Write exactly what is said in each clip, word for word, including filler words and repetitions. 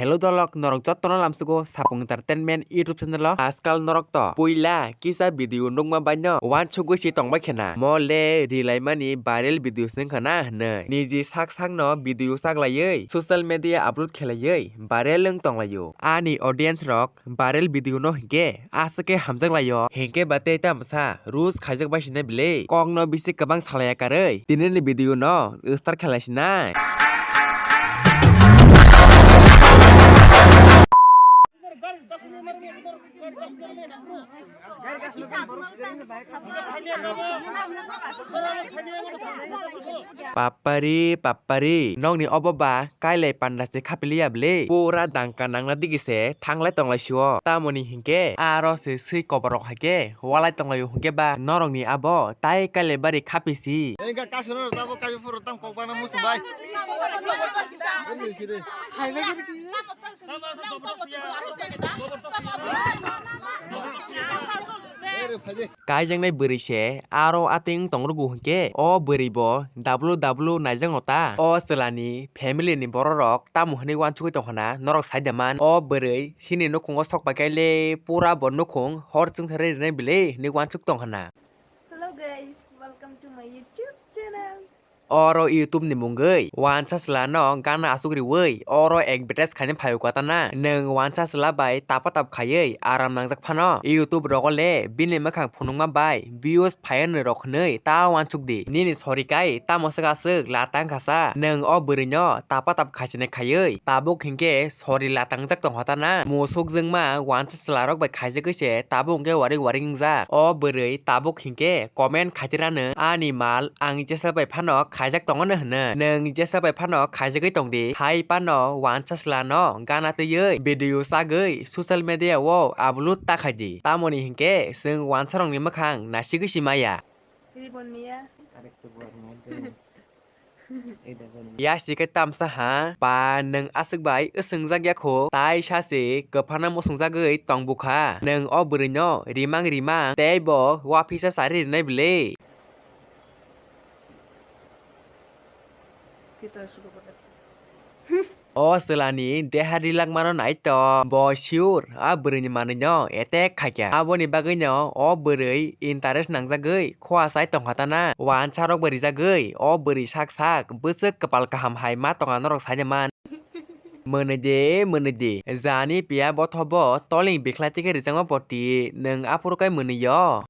Hello dolok, norok jottono lamsugo Sapung Entertainment YouTube channel o. Ajkal norok to puila kisa video nukma baino wansugwi si tongbai khena. Mo le rilaimani viral video se wngkha na hinwi. Niji sak sakno video chaklaiwi social media upload khelaiwi viral wng tonglaio. Ani audience rok viral video no hinkhe aswk khe hamjak laio, hinkhe ba tei tamsa rules khaijak bai sinai bile kokno bisi kwbang salaiya karwi tinini video no start khelai sinai. Papari, papari, nokni obo ba kailai panda se khapiliya bwle. Pura dangka nangna digi se thanglai tonglai sio. Tamoni hinkhe aro se swi koborok haikhe walai tonglaio hinkhe ba norokni abo tai kailai bari khapisi. Engka kasuro tabo kayo puro tam kokbana musung bai. Kaijaknai bwrwi se aro atwng tongrugo hinkhe o bwrwi bo W W naijakno ta. O chwlani family ni bororok tamo hwnwi wansugwi tongkhana norok saida man. O bwrwi chini nukhungo sok paikha le pura bo nukhung hor chwngsa rinai bile hwnwi wansuk tongkhana. Hello guys, welcome to my YouTube channel. Oro YouTube ni mungwi wansa chwla no gana asuk riwi oro advertise khaina phaio kwtana. Nwng wansa chwla bai tapa tap khaiwi aram nangjak phano YouTube rogo le bini mwkhang phunukma bai views phaiya nwi rok hwnwi ta wansuk di. Nini sori kai tamo swk aswk la tang kha sa. Nwng o bwrwi no tapa tap khaisani khaiwi tabuk hinkhe sori la tangjak tong hotana. Musuk jwngma wansa chwla rok bai khaijagwi se tabuk hinkhe warik warik wngjak. O bwrwi tabuk hinkhe comment khaitirano ani mal ang jesa bai phano khaijak tongo no hwno. Nwng jesa bai phano khaijagwi tong di. Hai phano wansa chwla no gana twiwi video chagwi social media o upload ta khai di. Tamoni hinkhe chwng wansa rokni mwkhang nasigwi si maya. Ribon miya. Yasi khe tamsa ha, ba nwng aswk bai swngjakya kho, tai sa se kwphana musungjagwi tong bukha. Nwng o bwrwino rimang rimang tei bo uaphisa sari rinai bwle. O chwlani deha rilak mano naito, bo sure a bwrwini manwino attack khaikha. Aboni bagwino o bwrwi interest nangjagwi khua chai tongkha tana. Wansa rok bo rijagwi o bwrwi sak sak bwswk kwpal kaham hai ma tonga norok saina man. Mwnwi de, mwnwi de. Jani piya bothobo toling bikhlai tike rijakma poti, nwng aphuru kai mwnwi yo.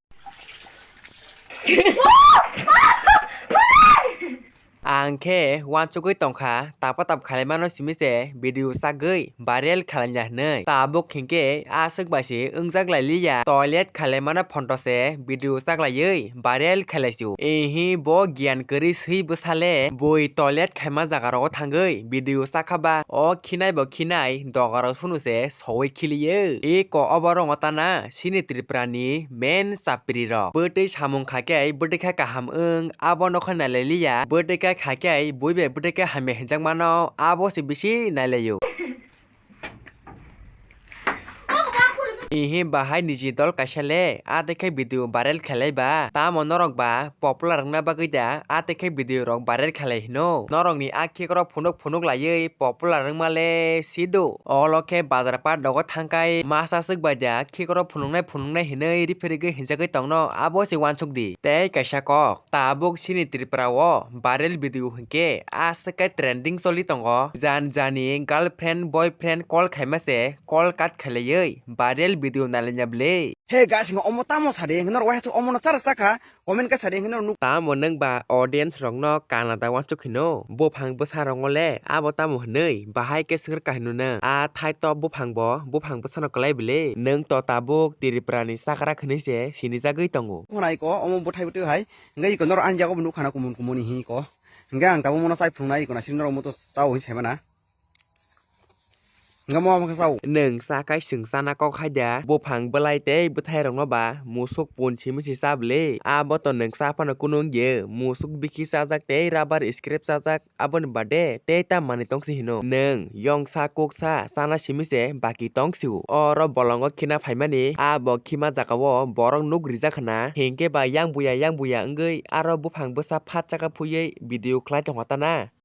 Ang khe uansugwi tongkha, tapa tap khailaimano simi se video chagwi viral khailaina hinwi. Tabuk hinkhe aswk bai se wngjak lai liya, toilet khailaimano photo se video chaklaiwi viral khailai sio. Ehi bo giyan kwrwi swi bwsale bui toilet khaima jaga rogo thangwi video chakha ba. O khinai bo khinai doga rok sunu se sowi khiliyo. Eko obo rwngo tana chini Tripura ni main chapri rok. Bwtwi samung khaikhe bwtwi khe kaham wng, abo nokha nailai liya. Bwtwi khe khaikhe bui bai bwtwi khe hamya hinjak mano, abo se bisi nailaio. Ihi bahai niji dol kaisa le, a tei khe video viral khelai ba. Tamo norok ba popular wngna bagwi da, a tei khe video rok viral khelai hino. Norok ni a khikrok phunuk phunuk laiwi popular wngma le sido. Olo khe bazar pat dogo thangkai masa swk bai da, khikrok phunuknai phunuknai hinwi riphirigwi hinjagwi tongno, abo se uansuk di. Tei kaisa kok. Tabuk chini Tripura o viral video hinkhe aswk khe trending choli tongo. Jan jani girlfriend boyfriend call khaima se call cut khailaiwi viral video nailaina bwle. He guys, ngo omo tamo sadi, hinwi norok waisa omo no chara chakha, comment khe sadi, hinwi norok nuk. Tamo nwng ba audience rok no Canada wansuk hino, buphang bwsa rok no le abo tamo hinwi, bahai khe swngwrwk ka hino nwng. A thai to buphang bo, buphang bwsa no kwlai bwle, nwng to tabuk Tripura ni chakrak hinwi se sinijagwi tongo. Khwnai ko omo bwthai bwtwi hai. Hingke iko norok ani jaga bo nukha na kumun kumun ni hinwi ko. Hingke ang tabuk mono chai phunuknai iko nasing norok moto chao hinwi saimana. Nwng sa kai chwng chana kok hai da. Buphang bwlai tei bwthai rokno ba musuk pun simi se cha bwle. Abo to nwng cha phano kunu wngya. Musuk bikhi chajak tei rubber scrap chajak. Aboni bade tei ta manwi tong se hino. Nwng yongsa kuksa chana simi se baki tong sio. Oro bolongo khina phaimani, abo khima jagao borok nuk rijak khna. Hinkhe ba yang buya yang buya wngwi aro buphang bwsa phat chaka phuiwi video khlai tongkha ta na.